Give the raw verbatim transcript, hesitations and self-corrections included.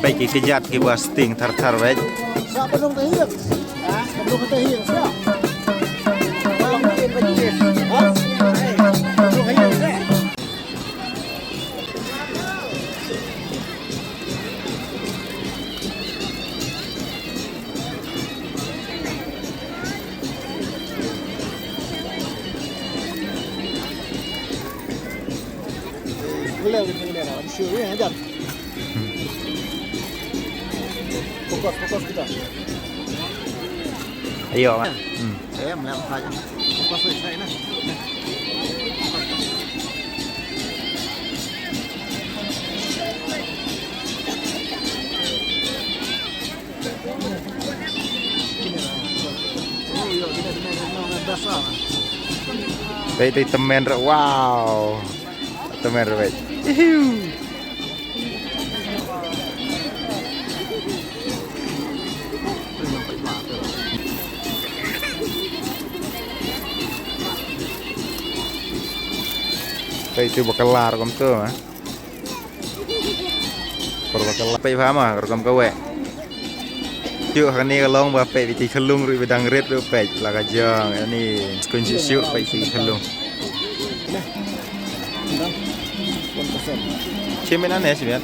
Peit ki kjat kiba sting thar thar, peit. Fokus, fokus kita. Ayo, Mat. Hmm. Eh, melihat apa aja. Fokus, weh, saya, nah. Peit, peit, tymmen re, wow. Tymmen re, peit. Ihiu. Peit, tu bakala rukom tu, ha. Por bakala, peit bha ma rukom kawei. Shuh ha kane ka long ba peit, peit ki khyllung ruh ba dang rit ruh, peit la ka jong. Ani skun shuh shuh, peit ki khyllung. Shi minit ne, shi minit.